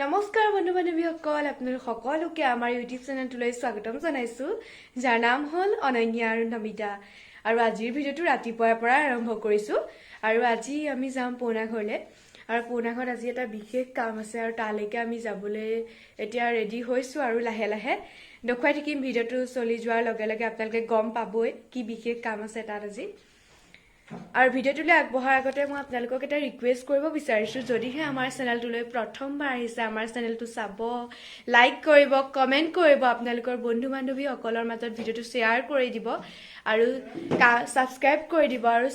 নমস্কাৰ বন্ধু বান্ধৱীসকল, আপোনালোক সকলোকে আমাৰ ইউটিউব চেনেলটোলৈ স্বাগতম জনাইছোঁ, যাৰ নাম হ'ল অনন্যা আৰু নমিতা। আৰু আজিৰ ভিডিঅ'টো ৰাতিপুৱাৰ পৰাই আৰম্ভ কৰিছোঁ। আৰু আজি আমি যাম পুৰণা ঘৰলৈ আৰু পুৰণা ঘৰত আজি এটা বিশেষ কাম আছে আৰু তালৈকে আমি যাবলৈ এতিয়া ৰেডি হৈছোঁ। আৰু লাহে লাহে দেখুৱাই থাকিম। ভিডিঅ'টো চলি যোৱাৰ লগে লগে আপোনালোকে গম পাবই কি বিশেষ কাম আছে তাত আজি। আৰু ভিডিঅ'টোলৈ আগবঢ়াৰ আগতে মই আপোনালোকক এটা ৰিকুৱেষ্ট কৰিব বিচাৰিছোঁ, যদিহে আমাৰ চেনেলটোলৈ প্ৰথমবাৰ আহিছে, আমাৰ চেনেলটো চাব, লাইক কৰিব, কমেণ্ট কৰিব, আপোনালোকৰ বন্ধু বান্ধৱীসকলৰ মাজত ভিডিঅ'টো শ্বেয়াৰ কৰি দিব আৰু ছাবস্ক্ৰাইব কৰি দিব আৰু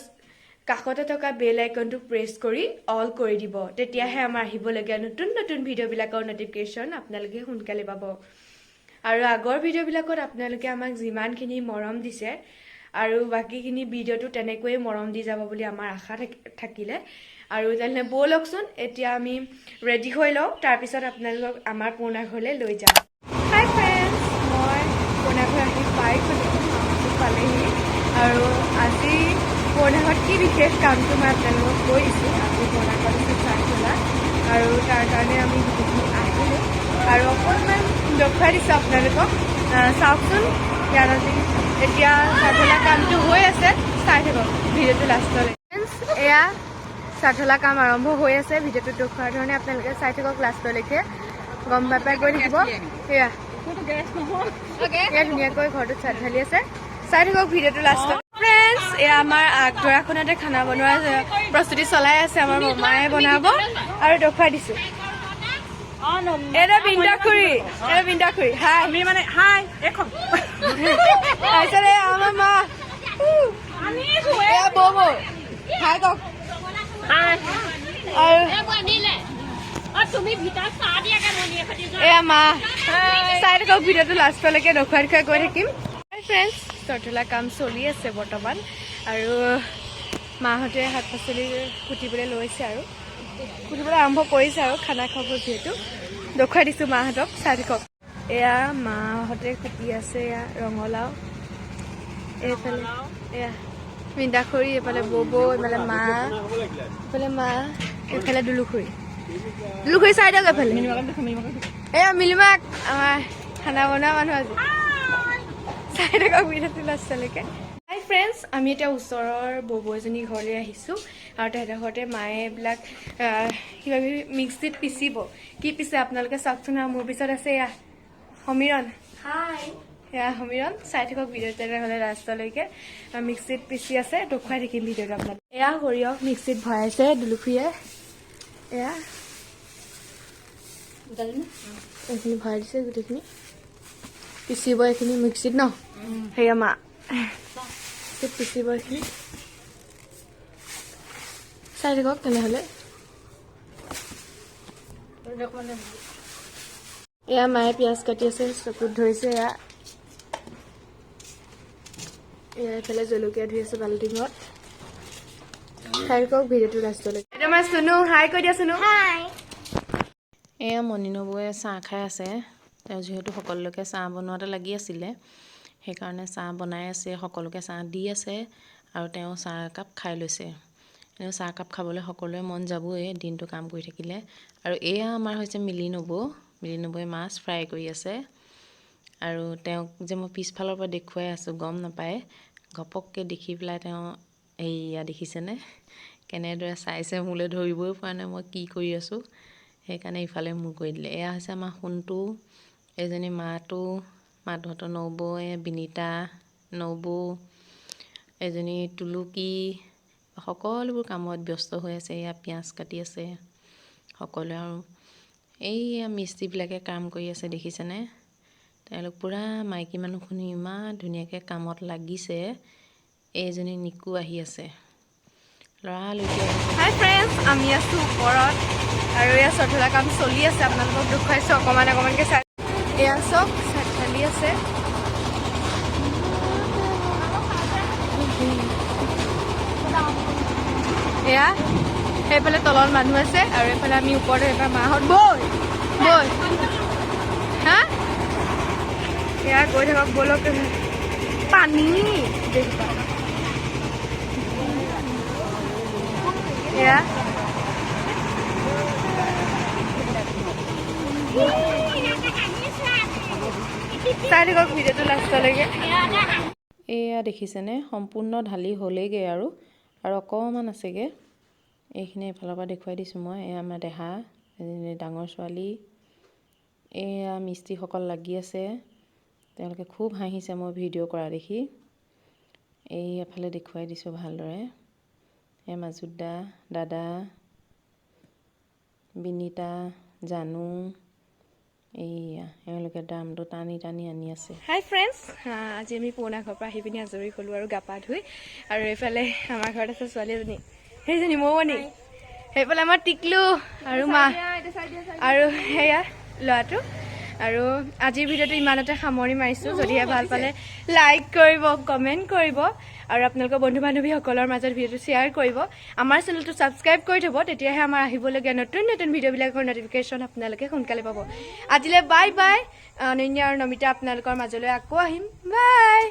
কাষতে থকা বেল আইকনটো প্ৰেছ কৰি অল কৰি দিব। তেতিয়াহে আমাৰ আহিবলগীয়া নতুন নতুন ভিডিঅ'বিলাকৰ ন'টিফিকেশ্যন আপোনালোকে সোনকালে পাব। আৰু আগৰ ভিডিঅ'বিলাকত আপোনালোকে আমাক যিমানখিনি মৰম দিছে আৰু বাকীখিনি ভিডিঅ'টো তেনেকৈয়ে মৰম দি যাব বুলি আমাৰ আশা থাকিলে। আৰু তেনেহ'লে ব'লকচোন, এতিয়া আমি ৰেডি হৈ লওঁ, তাৰপিছত আপোনালোকক আমাৰ পুৰণা ঘৰলৈ লৈ যাম। হাই ফ্ৰেণ্ডছ, মই পুৰণা ঘৰ আহি পাই গ'লোঁ, মাহঁতো পালেহি। আৰু আজি পুৰণা ঘৰত কি বিশেষ কামটো মই আপোনালোকক কৈ দিছোঁ। আজি পুৰণা ঘৰত আছে চাহ খোলা আৰু তাৰ কাৰণে আমি গোটেইখিনি আহিলোঁ আৰু অকণমান দেখুৱাই দিছোঁ আপোনালোকক। চাওকচোন, ইয়াত আজি এতিয়া চাহ কামটো হৈ আছে। চাই থাকক ভিডিঅ'টো লাষ্টলৈ। ফ্ৰেণ্ডছ, এয়া চাহ কাম আৰম্ভ হৈ আছে। ভিডিঅ'টো দেখুৱাৰ ধৰণে আপোনালোকে চাই থাকক লাষ্টলৈকে, গম পাই পাই গৈ থাকিব। সেয়া এয়া ধুনীয়াকৈ ঘৰটোত চাট ঢালি আছে। চাই থাকক ভিডিঅ'টো লাষ্টত। ফ্ৰেণ্ডছ, এয়া আমাৰ আগডৰাখনতে খানা বনোৱা প্ৰস্তুতি চলাই আছে। আমাৰ মামায়ে বনাব আৰু দেখুৱাই দিছো। এটা বিন্দা খুৰী, এটা বিন্দা খুৰী, হাই। আমি মানে হাই এখন। তাৰপিছত এয়া আমাৰ মা, এয়া বৌ, বৌ হাই কওক। আৰু তুমি ভিতৰত চাহ দিয়াগে মণিয়ে সৈতে যোৱা। এয়া মা। চাই থাকক ভিডিঅ'টো লাষ্টলৈকে, দেখুৱাই দেখুৱাই গৈ থাকিম। হাই ফ্ৰেণ্ডছ, চৰতলা কাম চলি আছে বৰ্তমান আৰু মাহঁতে শাক পাচলি কুটিবলৈ লৈছে আৰু কুটিবলৈ আৰম্ভ কৰিছে আৰু খানা খাব যিহেতু। দেখুৱাই দিছোঁ মাহঁতক, চাই থাকক। এয়া মাহঁতে কুটি আছে, এয়া ৰঙালাও। এইফালে এয়া মিন্দা খুৰী, এইফালে বৌ, এইফালে মা, এইফালে মা, এইফালে দুলুখুৰী। দুলুখুৰী চাই দিয়ক এইফালে। এয়া মিলিমাক, আমাৰ খানা বনোৱা মানুহ আজি। চাই থাকক ভিডিঅ'টো লাষ্টলৈকে। হাই ফ্ৰেণ্ডছ, আমি এতিয়া ওচৰৰ বৌ এজনীৰ ঘৰলৈ আহিছোঁ আৰু তেহেঁতৰ ঘৰতে মায়ে এইবিলাক কিবা কিবি মিক্সিত পিচিব। কি পিছে আপোনালোকে চাওকচোন। আৰু মোৰ পিছত আছে এয়া সমীৰণ। হাই। এয়া সমীৰণ। চাই থাকক ভিডিঅ'টো তেনেহ'লে লাষ্টলৈকে। মিক্সিত পিচি আছে, দেখুৱাই থাকিম ভিডিঅ'টো আপোনাক। এয়া সৰিয়হ মিক্সিত ভৰাইছে দুলুখুৰীয়ে। এয়া এইখিনি ভৰাই দিছে, গোটেইখিনি পিচিব এইখিনি মিক্সিত ন। সেয়া মা পিচিব এইখিনি। চাই থাকক তেনেহ'লে। এয়া মায়ে পিঁয়াজ কাটি আছে, চকুত ধৰিছে। এয়া এয়া এইফালে জলকীয়া ধুই আছে বাল্টিঙত। চাই থাকক ভিডিঅ'টো লাষ্টলৈ। এতিয়া মই চুনু, হাই কৈ দিয়া চুনু। হাই। এয়া মণি নবৌয়ে চাহ খাই আছে। তেওঁ যিহেতু সকলোকে চাহ বনোৱাতে লাগি আছিলে, সেইকাৰণে চাহ বনাই আছে, সকলোকে চাহ দি আছে আৰু তেওঁ চাহ একাপ খাই লৈছে। এনেও চাহ একাপ খাবলৈ সকলোৰে মন যাবই দিনটো কাম কৰি থাকিলে। আৰু এয়া আমাৰ হৈছে মিলি নবৌ। মিলি নবৌয়ে মাছ ফ্ৰাই কৰি আছে আৰু তেওঁক যে মই পিছফালৰ পৰা দেখুৱাই আছোঁ গম নাপায়। ঘপককৈ দেখি পেলাই তেওঁ এইয়া দেখিছেনে কেনেদৰে চাইছে মোলৈ, ধৰিবই পৰা নাই মই কি কৰি আছোঁ, সেইকাৰণে ইফালে মূৰ কৰি দিলে। এয়া হৈছে আমাৰ সোণটো, এজনী মাটো, মাটোহঁতৰ নবৌ, বিনীতা নবৌ, এজনী তুলুকী। সকলোবোৰ কামত ব্যস্ত হৈ আছে। এয়া পিঁয়াজ কাটি আছে সকলোৱে আৰু এইয়া মিস্ত্ৰীবিলাকে কাম কৰি আছে, দেখিছেনে? তেওঁলোক পূৰা মাইকী মানুহখিনি ইমান ধুনীয়াকৈ কামত লাগিছে। এইজনী নিকু আহি আছে লৰালৰিকৈ আহিছে। হাই ফ্ৰেণ্ডছ, আমি আছোঁ ওপৰত আৰু এয়া চঠলা কাম চলি আছে। আপোনালোকক দেখুৱাইছোঁ অকণমান অকণমানকৈ চাই। এয়া চব চাট ঢালি আছে। এয়া সেইফালে তলত মানুহ আছে আৰু এইফালে আমি ওপৰত। এইফালে মাহঁত। বৈ বৈ হা। এয়া গৈ থাকক, ব'লক। পানী দেখিবা। এয়া চাই থাকক ভিডিঅ'টো লাষ্টলৈকে। এয়া দেখিছেনে, সম্পূৰ্ণ ঢালি হ'লেগৈ আৰু আৰু অকণমান আছেগৈ। এইখিনি এইফালৰ পৰা দেখুৱাই দিছোঁ মই। এয়া আমাৰ দেহা, এজনী ডাঙৰ ছোৱালী। এয়া মিস্ত্ৰীসকল লাগি আছে, তেওঁলোকে খুব হাঁহিছে মই ভিডিঅ' কৰা দেখি। এই এফালে দেখুৱাই দিছোঁ ভালদৰে। এয়া মাজুদা দাদা, বিনীতা, জানু, এইয়া এওঁলোকে ড্ৰামটো টানি টানি আনি আছে। হাই ফ্ৰেণ্ডছ, আজি আমি পুৰণা ঘৰৰ পৰা আহি পিনি আজৰি হ'লোঁ আৰু গা পা ধুই। আৰু এইফালে আমাৰ ঘৰত আছে ছোৱালী এজনী, সেইজনী মৌমণি। সেইফালে আমাৰ টিকলু আৰু মা আৰু সেয়া ল'ৰাটো। আৰু আজিৰ ভিডিঅ'টো ইমানতে সামৰণি মাৰিছোঁ। যদিহে ভাল পালে লাইক কৰিব, কমেণ্ট কৰিব আৰু আপোনালোকৰ বন্ধু বান্ধৱীসকলৰ মাজত ভিডিঅ'টো শ্বেয়াৰ কৰিব। আমাৰ চেনেলটো ছাবস্ক্ৰাইব কৰি থ'ব, তেতিয়াহে আমাৰ আহিবলগীয়া নতুন নতুন ভিডিঅ'বিলাকৰ নটিফিকেশ্যন আপোনালোকে সোনকালে পাব। আজিলৈ বাই বাই। অনন্যা আৰু নমিতা আপোনালোকৰ মাজলৈ আকৌ আহিম। বাই।